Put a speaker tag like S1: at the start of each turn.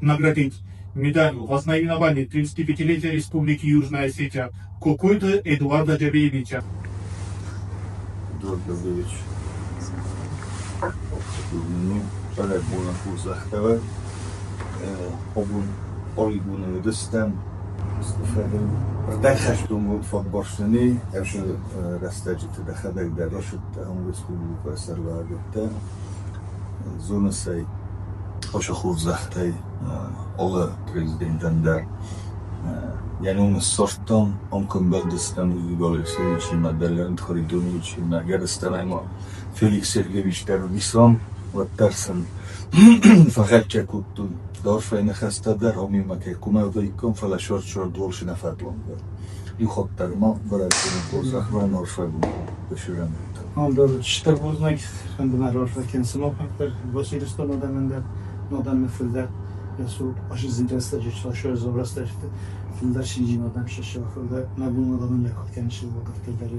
S1: наградить медалью во знаменование 35-летия Республики Южная Осетия Кокойты Эдуарда Джабеевича.
S2: Эдуард Джабеевич Ам дӕр стыр бузныг, фӕнды мӕ раарфӕ кӕнын сымахӕн дӕр, Ирыстоны адӕмӕн дӕр, адӕмы фылдӕр азы рӕстӕджы сӕрзон рӕстӕджыты фылдӕр синджин адӕм сӕ фылдӕр нӕ бон адӕмӕн лӕггад кӕнын сылгоймӕгтӕ дӕр.